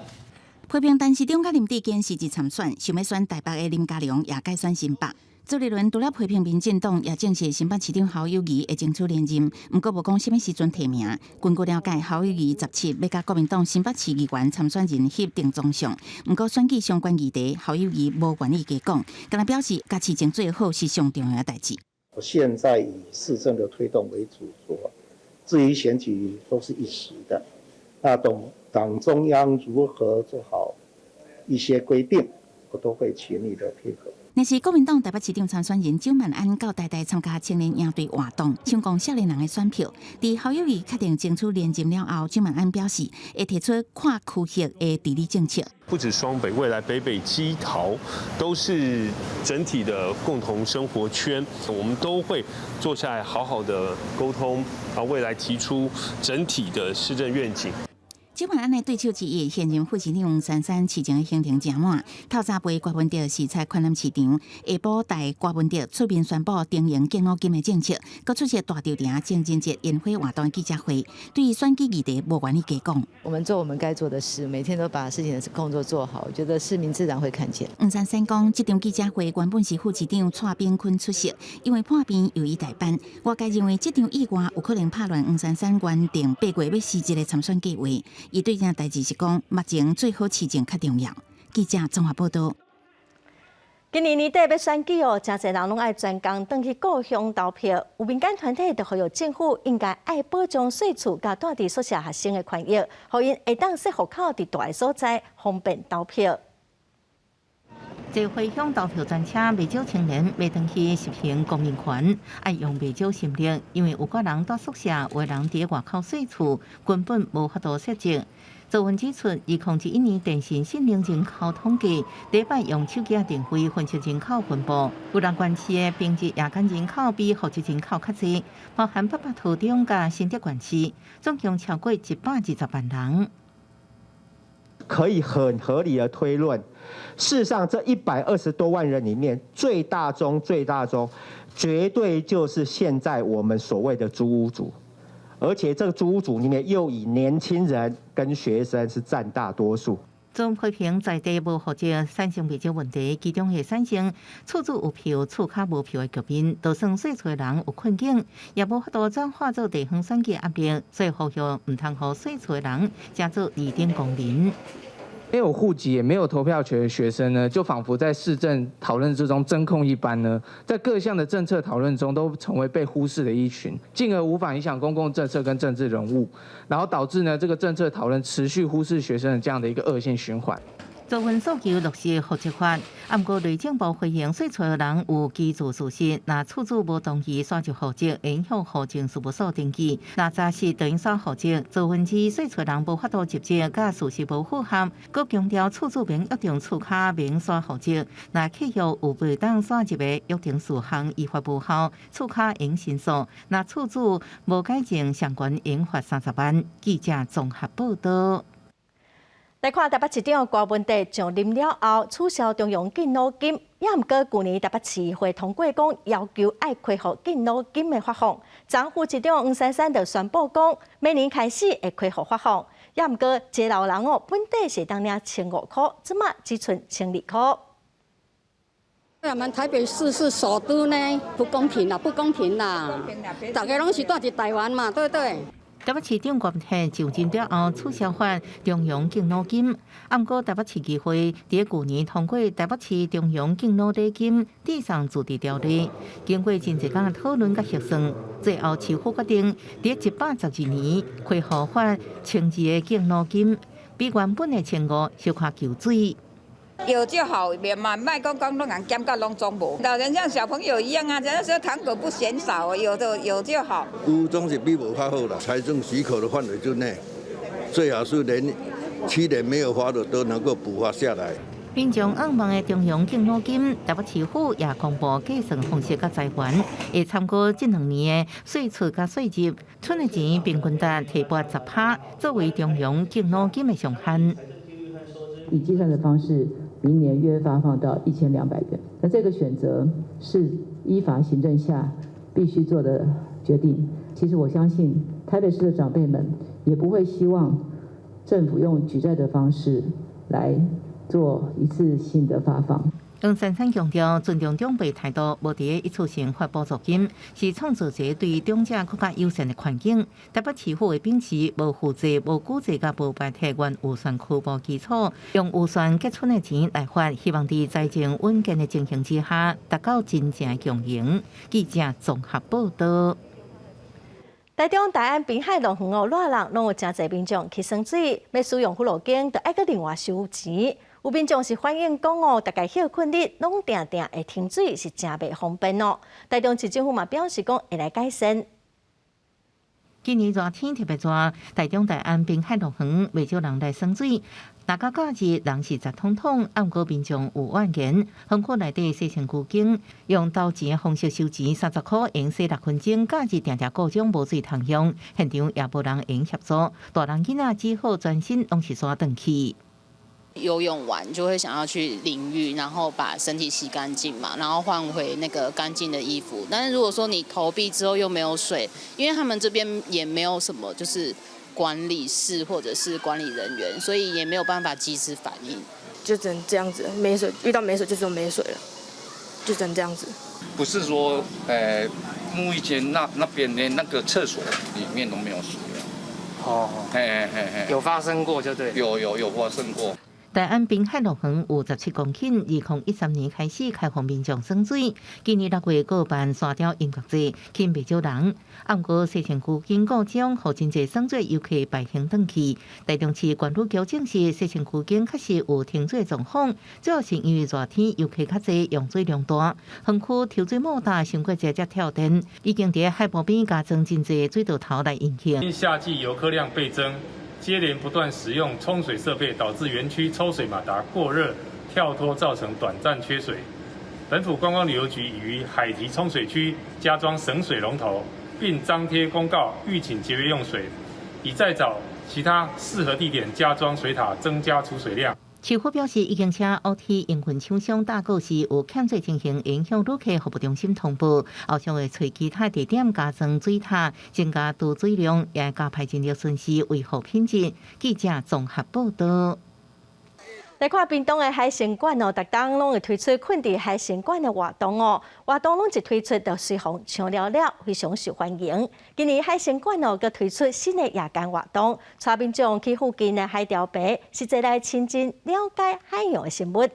批評陳時中佮林智堅辭職參選，想欲選台北的林佳龍也改選新北。朱立倫除了批評民進黨，也證實新北市長侯友宜會爭取連任，毋過無講啥物時陣提名。根據了解，侯友宜17欲佮國民黨新北市議員參選人翕定終相，毋過選舉相關議題，侯友宜無願意加講，干焦表示共市政做好是上重要的代誌。我現在以市政的推動為主軸，至於選舉都是一時的。那黨中央如何做好一些規定，我都會全力的配合。若是國民黨台北市長參選人蔣萬安到台大參加青年營隊活動，搶攻少年人的選票。佇侯友宜確定爭取連任了後，蔣萬安表示會提出跨區域的治理政策。不止雙北，未來北北基桃都是整體的共同生活圈，我們都會坐下來好好的溝通，啊，未來提出整體的市政願景。蔣萬安的對手之一，現任副市長黃珊珊市前的行程誠滿，透早陪柯文哲視察寬南市場，下晡帶柯文哲出面宣布經營敬老金的政策，閣出席大稻埕情人節煙火活動的記者會，對於選舉議題無願意加講。我們做我們該做的事，每天都把事情的工作做好，我覺得市民自然會看見。黃珊珊講，這場記者會原本是副市長蔡炳坤出席，因為破病由伊代班。外界認為這場意外有可能拍亂黃珊珊原定8月欲辭職的參選計劃。伊對這件代誌是講，目前做好市政較重要。記者綜合報道。今年年底欲選舉哦，誠濟人攏愛專工轉去故鄉投票。有民間團體就呼籲政府應該愛保障細厝佮蹛佇宿舍學生的權益，予𪜶會當設戶口佇蹛的所在，方便投票。坐回鄉投票專車，袂少青年欲轉去實行公民權，愛用袂少心力，因為有掛人蹛宿舍，有的人佇外口細厝，根本無法度設籍。做文指出，2011年電信信領人口統計，第一擺用手機仔定位分析人口分布，有六縣市的平日夜間人口比戶籍人口較濟，包含北北桃中佮新竹縣市，總共超過120萬人。可以很合理的推論，事實上這120多萬人裡面，最大宗、最大宗，絕對就是現在我們所謂的租屋族。而且這個租屋族裡面又以年輕人跟學生是佔大多數。總批評在地無戶籍產生袂少問題，其中會產生厝主有票、厝跤無票的局面，就算細厝的人有困境，也無法度轉化做地方選舉壓力，所以呼籲毋通予細厝的人成做二等公民。沒有戶籍也沒有投票權的學生呢，就仿佛在市政討論之中真空一般呢，在各項的政策討論中都成為被忽視的一群，進而無法影響公共政策跟政治人物，然後導致呢這個政策討論持續忽視學生的這樣的一個惡性循環。做份訴求落實戶籍法，毋過內政部回應，細厝的人有居住事實，若厝主無同意徙入戶籍，影響戶政事務所登記。若查實等於徙戶籍，做分指細厝人無法度入籍，佮事實無符合，閣強調厝主免約定厝跤免徙戶籍，若契約有袂當徙入的約定事項依法無效，厝跤應申訴。若厝主無改正，上懸應罰30萬。記者綜合報道。來看台北市長柯文哲上任了後，取消中央敬老金，也毋過舊年台北市會通過講要求愛恢復敬老金的發放。昨副市長黃珊珊就宣布講，明年開始會恢復發放。也毋過一個老人哦，本底是當領1500塊，這馬只賰1200塊。我們台北市是首都呢，不公平啦，不公平啦！大家攏是蹛佇台灣嘛，對不對？台北市長柯文哲上任了後，取消發中央敬老金。毋過台北市議會佇舊年通過台北市中央敬老禮金地上自治條例，經過真濟工的討論佮協商，最後市府決定佇112年恢復發1200的敬老金，比原本的1500小可求水。有就好，免嘛，莫講講攏共減甲攏總無。老人像小朋友一樣啊，那時候糖果不嫌少，有就有就好。有總是比無較好啦，財政許可的範圍之內，最好是連7年沒有發的都能夠補發下來。民眾向望的中央敬老金，台北市府也公布計算方式佮資源，會參考這兩年的歲出佮歲入，賰的錢平均值提撥10%，作為中央敬老金的上限。以計算的方式，明年約發放到1200元。那這個選擇是依法行政下必須做的決定。其實我相信台北市的長輩們也不會希望政府用舉債的方式來做一次性的發放。黃珊珊強調，尊重長輩態度，無佇一次性發補助金，是創造一個對長者閣較友善的環境。台北市府會秉持無負債、無舉債佮無排斥原預算科目基礎，用預算結存的錢來發，希望佇財政穩健的情形之下，達到真正的共贏。記者綜合報道。台中大安濱海樂園哦，熱人攏有誠濟民眾去耍水，欲使用輔路間，就愛閣另外收錢。有民眾是反映講哦，逐家歇睏日攏定定會停水，是誠袂方便哦。台中市政府嘛表示講會來改善。今年熱天特別熱，台中大安濱海樂園袂少人來耍水。大家假日人是雜通通，毋過民眾有怨言，園區內底洗身軀間，用投錢的方式收錢，30塊用洗6分鐘，假日定定故障無水通用，現場也無人會用協助，大人囡仔只好全身攏是沙轉去。游泳完就會想要去淋浴，然後把身體洗乾淨嘛，然後換回那個乾淨的衣服。但是如果說你投幣之後又沒有水，因為他們這邊也沒有什麼就是管理室或者是管理人員，所以也沒有辦法及時反應。就只能這樣子，沒水，遇到沒水就只有沒水了，就只能這樣子。不是說，沐浴間那邊連那個廁所裡面都沒有水了。哦，嘿嘿嘿，有發生過就對。有有有發生過。大安濱海樂園有17公頃，2013年開始開放民眾耍水，今年6月閣辦沙雕音樂節，吸引袂少人。啊，毋過洗身軀經故障，予真濟耍水遊客敗興轉去。台中市管理局證實，洗身軀間確實有停水狀況，主要是因為熱天遊客較濟，用水量大，園區抽水馬達傷過濟才跳電，已經佇海埔邊加裝真濟水道頭來應應。因夏季遊客量倍增，接連不斷使用沖水設備，導致園區抽水馬達過熱跳脫，造成短暫缺水。本府觀光旅遊局已於海堤沖水區加裝省水龍頭，並張貼公告，籲請節約用水。已再找其他適合地點加裝水塔，增加儲水量。市府表示，已經請 OT 營運廠商搭告示有欠水情形，會向旅客服務中心通報。後續會揣其他地點加裝水塔，增加儲水量，也加派人力巡視維護品質。記者綜合報道。來看屏東的海生館哦，逐冬攏會推出睏佇海生館的活動哦。活動攏一推出就隨予搶了了，非常受歡迎。今年海生館哦，閣推出新的夜間活動，帶民眾去附近的海钓棚，實際來親近了解海洋的生物。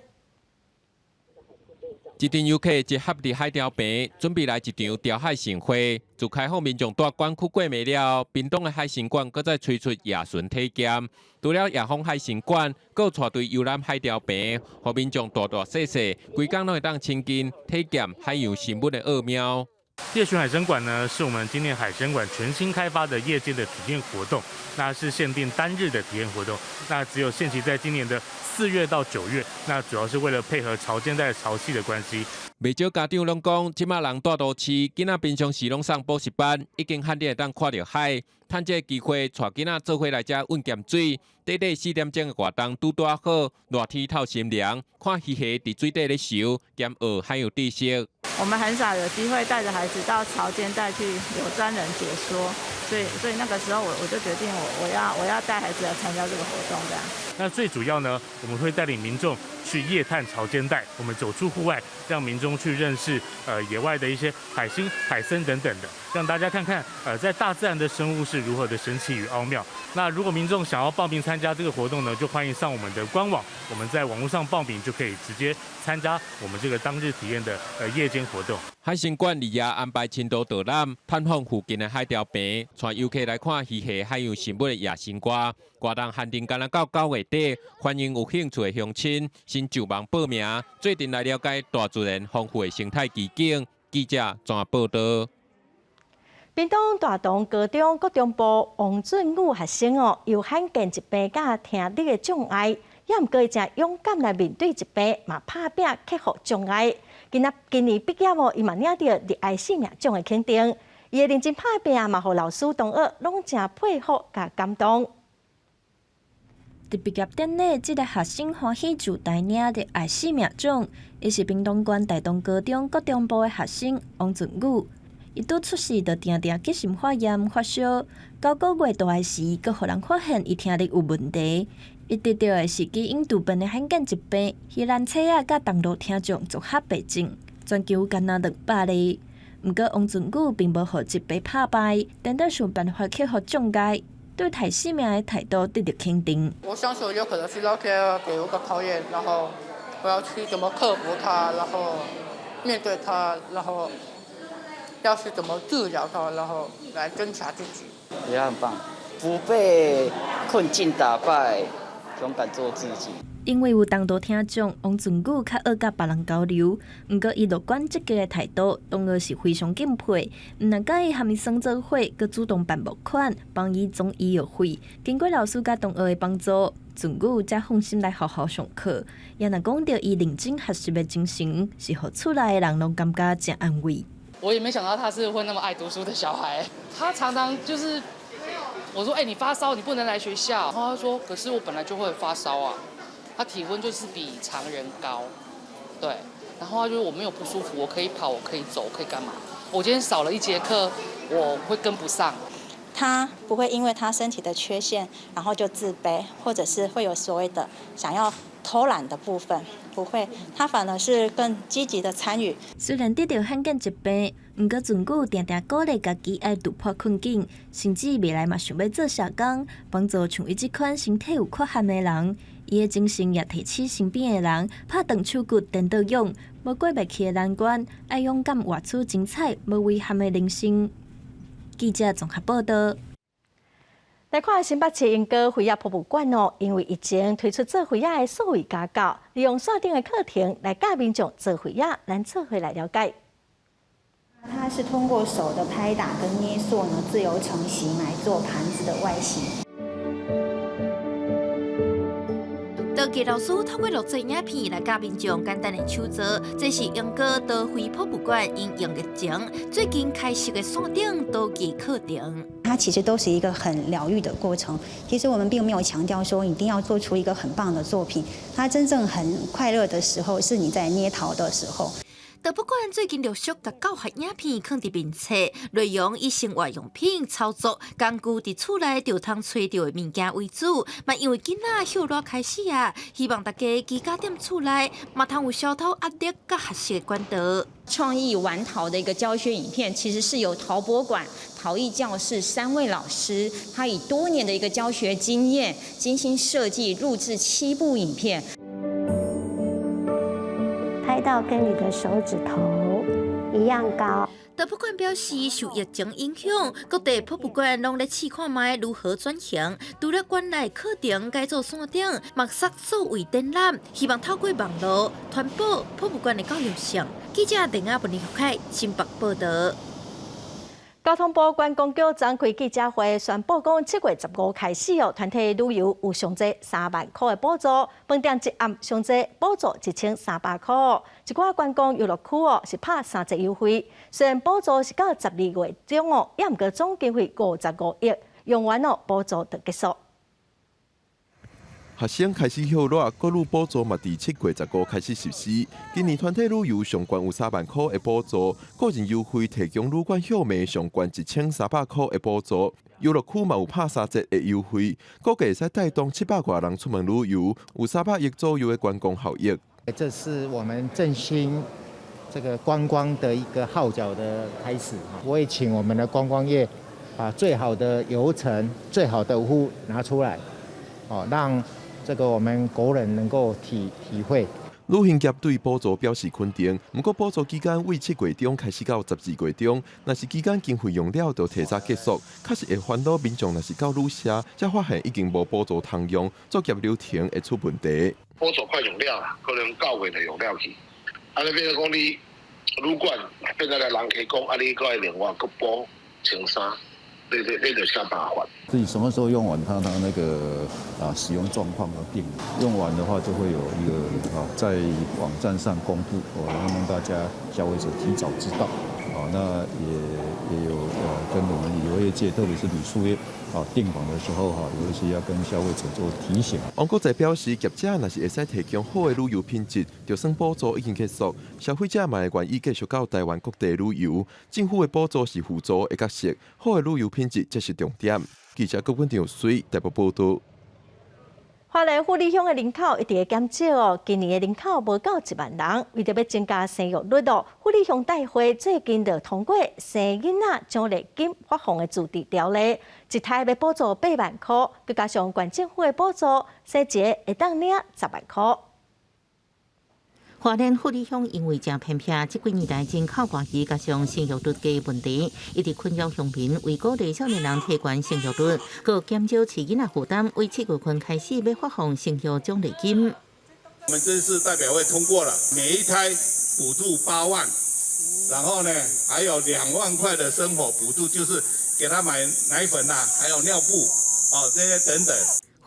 一陣遊客集合佇海钓棚，準備來一場釣海盛會。自開放民眾蹛館區過暝了，屏東的海生館閣再推出夜巡體驗。除了夜訪海生館，閣有帶隊遊覽海钓棚，予民眾大大細細，規工攏會當親近體驗海洋生物的奧妙。夜巡海生館呢，是我們今年海生館全新開發的夜間的體驗活動，那是限定單日的體驗活動，那只有限期在今年的4月到9月，那主要是為了配合潮間帶潮汐的關係。袂少家長攏講，這馬人蹛都市，囡仔平常時攏送補習班，已經罕得會當看著海，趁這個機會，帶囡仔做伙來遮運鹹水，短短4點鐘的活動拄拄仔好，熱天透心涼，看魚蝦佇水底咧游，兼學海洋知識。我們很少有機會帶着孩子到潮間帶去，有專人解說，所以那個時候我就決定我要帶孩子來參加這個活動，這樣。那最主要呢，我們會帶領民眾去夜探潮間帶，我們走出戶外，讓民眾去認識野外的一些海星、海參等等的，讓大家看看在大自然的生物是如何的神奇與奧妙。那如果民眾想要報名參加這個活動呢，就歡迎上我們的官網，我們在網絡上報名就可以直接參加我們這個當日體驗的夜間活動。海生館日夜安排深度導覽，探訪附近的海釣棚，帶遊客來看魚蝦海洋生物的夜生活。活動限定干焦到9月底，歡迎有興趣的鄉親先上網報名，做陣來了解大自然豐富的生態奇景。記者綜合報道。屏東大同高中國中部王俊宇學生哦，有罕見疾病佮聽力的障礙，也毋過伊誠勇敢來面對疾病，嘛拍拚克服障礙。今年畢業哦，伊嘛領著熱愛生命獎的肯定。伊的認真拍拚嘛，予老師同學攏誠佩服佮感動。佇畢業典禮，這個學生歡喜就台領熱愛生命獎，伊是屏東縣大同高中國中部的學生王俊宇。伊拄出世就定定急性發炎發燒，9個月大的時，閣予人發現伊聽力有問題。伊得著的是基因突變的罕見疾病，希蘭切亞佮重度聽障綜合病症，全球干焦200例。毋過王俊宇並無予疾病拍敗，顛倒想辦法克服障礙，對待生命的態度得著肯定。我相信有可能是老天給我個考驗，然後我要去怎麼克服它，然後面對它，然後要去怎麼治療它，然後來增強自己。也很棒，不被困境打敗，勇敢做自己。因為有重度聽障，王俊宇較愛佮別人交流。毋過伊樂觀積極的態度，同學是非常敬佩。毋但佮伊和伊耍做伙，閣主動辦募款，幫伊總醫藥費。經過老師佮同學的幫助，俊宇才放心來學校上課。也若講著伊認真學習的精神，是予厝內的人攏感覺誠安慰。我也沒想到他是會那麼愛讀書的小孩。他常常就是我說：“欸，你發燒，你不能來學校。”然後他說：“可是我本來就會發燒啊。”他體溫就是比常人高，對。然後他就說我沒有不舒服，我可以跑，我可以走，我可以幹嘛？我今天少了一節課，我會跟不上。他不會因為他身體的缺陷，然後就自卑，或者是會有所謂的想要偷懶的部分，不會，他反而是更積極的參與。雖然得著罕見疾病，毋過俊宇定定鼓勵家己愛突破困境，甚至未來嘛想欲做社工，幫助像伊這款身體有缺陷的人。伊的精神也提醒身邊的人，拍斷手骨顛倒勇，無過袂去的難關，愛勇敢活出精彩、無遺憾的人生。記者綜合報道。來看新北市鶯歌花仔博物館哦，因為疫情推出做花仔的數位家教，利用線頂的課程來教民眾做花仔，咱做伙來了解。它是通過手的拍打跟捏塑呢，自由成型來做盤子的外形。陶藝老師透過錄製影片來教民眾簡單的手作，這是鶯歌陶藝博物館因應疫情最近開設的線頂陶藝課程。它其實都是一個很療癒的過程。其實我們並沒有強調說一定要做出一個很棒的作品。它真正很快樂的時候，是你在捏陶的時候。陶博館最近陸續共教學影片放佇面冊，內容以生活用品、操作工具佇厝內就通揣著的物件為主。嘛因為囡仔歇熱開始啊，希望大家居家踮厝內，嘛通有消除壓力佮學習的管道。創意玩陶的一個教學影片，其實是由陶博館、陶藝教室三位老師，他以多年的一個教學經驗，精心設計錄製7部影片。拍到跟你的手指頭一樣高。陶博館表示，受疫情影響，各地博物館攏咧試看覓如何轉型。除了館內課程改做線頂，嘛設數位展覽，希望透過網路傳播博物館的教育性。記者鄧亞文、李福凱新北報道。交通部觀光局昨開記者會宣布，講7月15開始哦，團體旅遊有上濟3萬箍的補助，飯店一暗上濟補助1300箍，一寡觀光遊樂區哦是拍3折優惠。雖然補助是到12月中哦，也毋過總經費55億，用完哦補助就結束。學生開始歇熱，國旅補助嘛，佇7月15開始實施。今年團體旅遊上懸有3萬箍的補助，個人優惠提供旅館歇暝上懸1300箍的補助，遊樂區嘛有拍3折的優惠，估計會使帶動700外人出門旅遊，有300億左右的觀光效益。這是我們振興這個觀光的一個號角的開始。我會請我們的觀光業把最好的遊程、最好的服務拿出來，哦，讓這個我們國人能夠體會。旅行業對補助表示肯定，毋過補助期間為7月中開始到12月中，若是期間經費用了就提早結束，確實會煩惱民眾。若是到旅社，才發現已經無補助通用，作業流程會出問題。補助快用了，可能9月就用了去。啊，你變做講你旅館變做來人客講，啊，你閣愛另外閣補1300。對對，那就較麻煩。自己什麼時候用完，它那個啊使用狀況而定。用完的話，就會有一個啊在網站上公布，哦，讓大家消費者提早知道。啊，那也有跟我們旅遊業界，特別是旅宿業啊訂房的時候哈，有一些要跟消費者做提醒。王國在表示，業者若是會使提供好的旅遊品質，就算補助已經結束，消費者嘛會願意繼續到台灣各地旅遊。政府的補助是輔助的角色，好的旅遊品質才是重點。記者郭文長水台北報道。花蓮富里鄉的人口一直減少哦，今年的人口無夠1萬人。為著欲增加生育率哦，富里鄉代會最近就通過生囡仔獎勵金發放的自治條例，一胎欲補助8萬箍，閣加上縣政府的補助，生一个會當領10萬箍。花蓮富里鄉因為誠偏僻，這幾年來人口外移，加上生育率低問題，一直困擾鄉民。為鼓勵少年人提懸生育率，閣減少飼囡仔負擔，為7月份開始欲發放生育獎勵金。我們這次代表會通過了，每一胎補助8萬，然後呢還有2萬塊的生活補助，就是給他買奶粉啊，還有尿布，哦這些等等。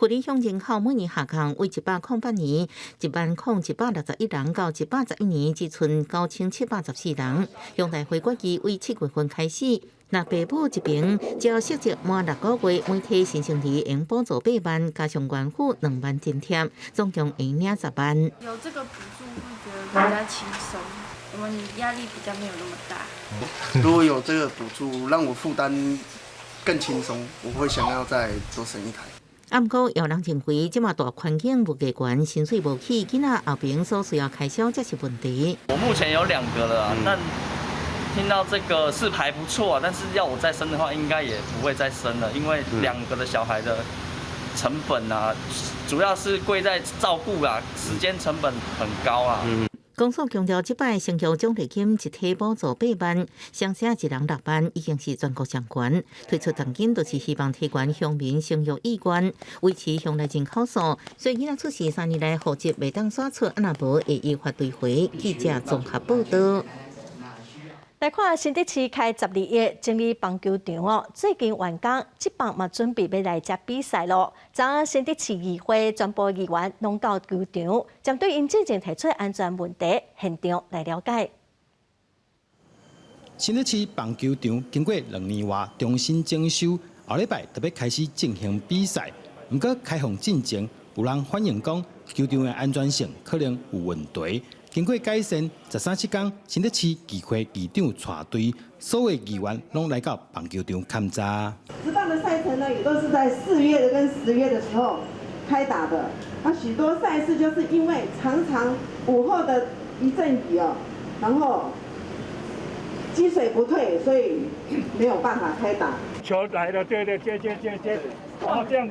富里鄉人口每年下降，為108年10,161人，到111年只賰9714人。鄉代會決議為7月份開始，若爸母一邊只要設籍滿6個月，每胎新生兒會補助8萬，加上縣府2萬津貼，總共會領10萬。有這個補助會覺得比較輕鬆，我們壓力比較沒有那麼大。如果有這個補助，讓我負擔更輕鬆，我會想要再多生一胎。啊，毋過有人認為，這馬大環境物價懸，薪水無起，囡仔後爿所需要開銷才是問題。我目前有2個了，但聽到這個是還不錯啊，但是要我再生的話，應該也不會再生了，因為2個的小孩的成本啊，主要是貴在照顧啊，時間成本很高啊。公所強調，這擺生育獎勵金一體補助8萬，雙生一人6萬，已經是全國上懸。推出贈金，就是希望提懸鄉民生育意願，維持鄉內人口數。所以囡仔出世3年內戶籍袂當徙出，啊若無會依法追回。記者綜合報道。來看新竹市開12億整理棒球場哦，最近完工，這棒嘛準備欲來遮比賽囉。昨昏新竹市議會全部議員攏到球場，針對𪜶之前提出安全問題，現場來了解。新竹市棒球場經過2年外重新整修，後禮拜就欲開始進行比賽。毋過開放進前，有人反映講球場的安全性可能有問題。經過改善，13七工，新竹市議會議長帶隊，所有議員攏來到棒球場勘查。職棒的賽程呢，也都是在4月的跟10月的時候開打的。那許多賽事就是因為常常午後的一陣雨哦，然後積水不退，所以沒有辦法開打。球來了，對對，接接接接，然後這樣。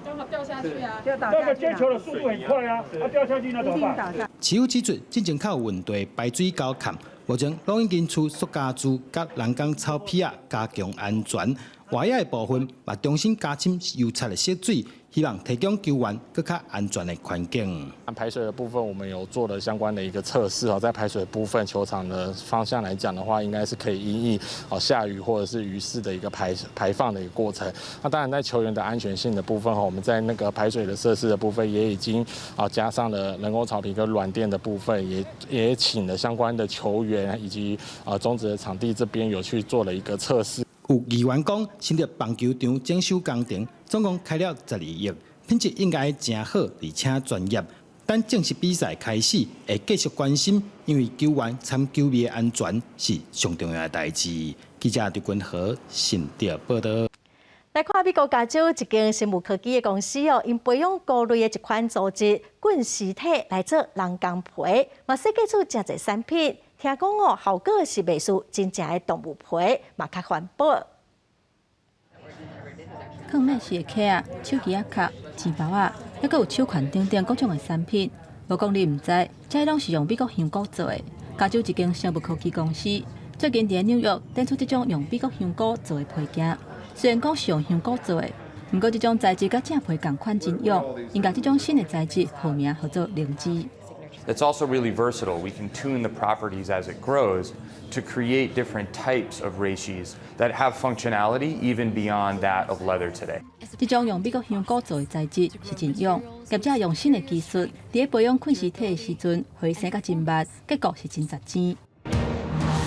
剛好掉下去啊！那個接球的速度很快啊，它掉下去那怎麼辦？市府指出，進前較有問題排水溝崁，目前攏已經出塑膠柱佮人工草皮仔加強安全。外野的部分嘛重新加深油漆的色水，希望提供球員閣較安全的環境。排水的部分，我們有做了相關的一個測試哦，在排水部分，球場的方向來講的話，應該是可以因應哦下雨或者是雨勢的一個排放的一個過程。那當然，在球員的安全性的部分哈，我們在那個排水的設施的部分也已經啊加上了人工草皮跟軟墊的部分，也請了相關的球員以及啊中職的場地這邊有去做了一個測試。有議員講，新竹棒球場整修工程總共開了12億，品質應該誠好，而且專業。等正式比賽開始，會繼續關心，因為球員參球迷的安全是上重要的代誌。記者劉君和新竹報道。來看美國加州一間生物科技的公司哦，𪜶培養菇類的一款組織菌絲體來做人工皮，嘛設計出誠濟產品。聽講哦，效果是袂輸真正的動物皮，嘛較環保。囥麥是的卡仔、手機仔殼、錢包仔，猶閣有手環等等各種的產品。無講你毋知，這攏是用美國香菇做的。加州一間生物科技公司最近佇紐約展出這種用美國香菇做的皮件。雖然講是用香菇做的，毋過這種材質佮正皮仝款真軟。𪜶共這種新的材質號名號做靈芝。 It's also really versatile. We can tune the properties as it grows to create different types of reishis that have functionality even beyond that of leather today. 這種用美國香菇做的材質是真軟，業者用新的技術，佇咧培養菌絲體的時陣，予伊生甲真密，結果是真實鮮。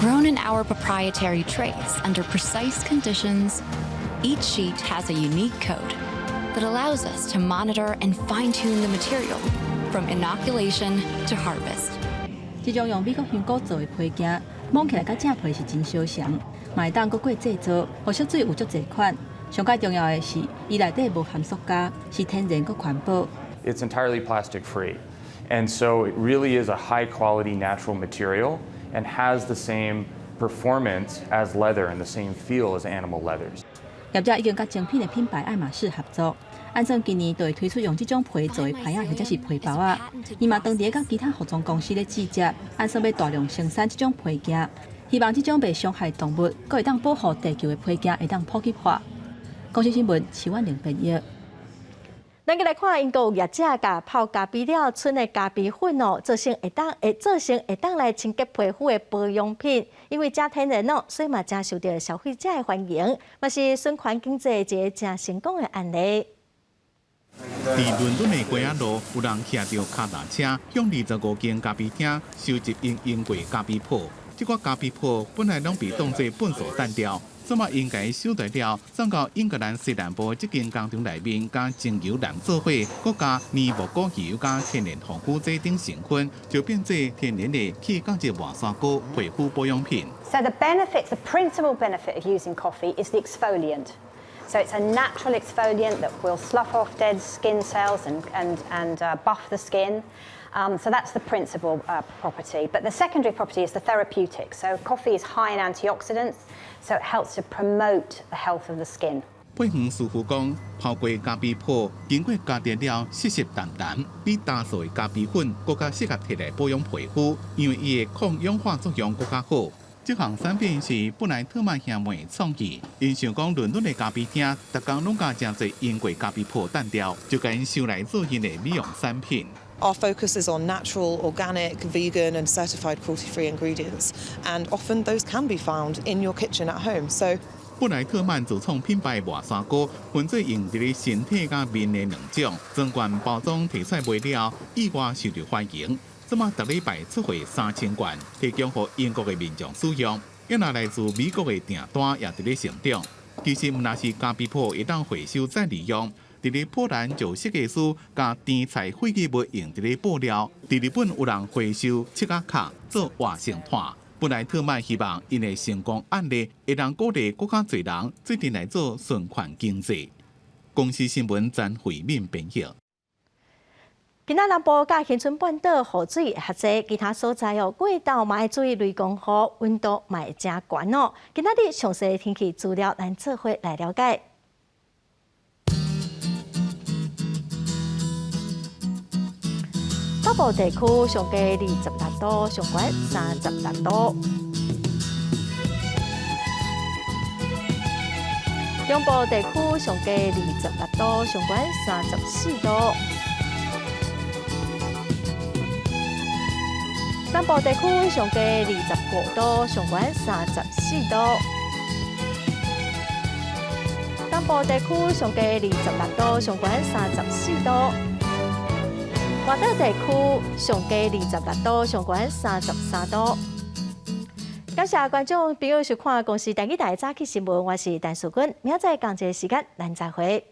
Grown in our proprietary trays under precise conditions, each sheet has a unique code that allows us to monitor and fine-tune the material from inoculation to harvest. 這種用美國香菇做的皮件，摸起來佮正皮是真相像，嘛會當閣過製造，予縮水有足濟款。上蓋重要的是，伊內底無含塑膠，是天然閣環保。 It's entirely plastic free, and so it really is a high quality natural material and has the same performance as leather and the same feel as animal leathers. 業者已經佮精品的品牌愛馬仕合作，按算今年就會推出用這種皮做的袋仔或者是皮包仔。伊嘛當地佮其他服裝公司咧接觸，按算欲大量生產這種皮件，希望這種袂傷害動物，閣會當保護地球的皮件會當普及化。公視新聞，徐婉玲編譯。咱閣來看英國有業者共泡咖啡了賰的咖啡粉哦，做成會當來清潔皮膚的保養品，因為誠天然哦，所以嘛誠受著消費者的歡迎，嘛是循環經濟一個誠成功的案例。佇倫敦的街仔路，有人騎著跤踏車，向25間咖啡廳收集𪜶用過咖啡泡。這寡咖啡泡本來攏被當做糞埽擲掉，這馬𪜶共伊收來了，送到英格蘭西南部這間工廠內面，佮精油染做伙，閣加黏木果油佮天然防腐劑等成分，就變做天然的去角質磨砂膏皮膚保養品。 So the benefit, the principal benefit of using coffee is the exfoliant. So it's a natural exfoliant that will slough off dead skin cells and buff the skin. So that's the principal property. But the secondary property is the therapeutic. So coffee is high in antioxidants, so it helps to promote the health of the skin. 配方師傅講，泡過咖啡泡，經過加熱了，澀澀淡淡，比焦素的咖啡粉閣較適合提來保養皮膚，因為伊的抗氧化作用閣較好。這項產品是布萊特曼兄妹創意，𪜶想講倫敦的咖啡廳，逐工攏共誠濟用過咖啡泡擲著，就共𪜶收來做𪜶的美容產品。 Our focus is on natural, organic, vegan, and certified cruelty-free ingredients, and often those can be found in your kitchen at home. So 布萊特曼自創品牌磨砂膏，分做用佇咧身體佮面的兩種，全罐包裝提出來賣了，意外受著歡迎。這馬逐禮拜出貨3000罐，提供予英國的民眾使用。猶若來自美國的訂單也佇咧成長。其實毋但是咖啡泡會當回收再利用，佇咧波蘭就設計師共甜菜廢棄物用佇咧布料，佇日本有人回收拭仔卡做活性炭。布萊特曼希望𪜶的成功案例會當鼓勵閣較濟人做陣來做循環經濟。公視新聞詹慧敏編譯。今仔南部佮恆春半島雨水會較濟，其他所在哦，過晝嘛愛注意雷公雨，溫度嘛會誠懸哦。今仔日詳細天氣資料，咱做伙來了解。北部地區上低26度，上懸36度。中部地區上低26度，上懸34度。南部地區上低25度，上懸34度。東部地區上低26度，上懸34度。外島地區上低26度，上懸33度。感謝觀眾朋友收看公視第二台早起新聞，我是陳淑君，明仔載仝一个時間，咱再會。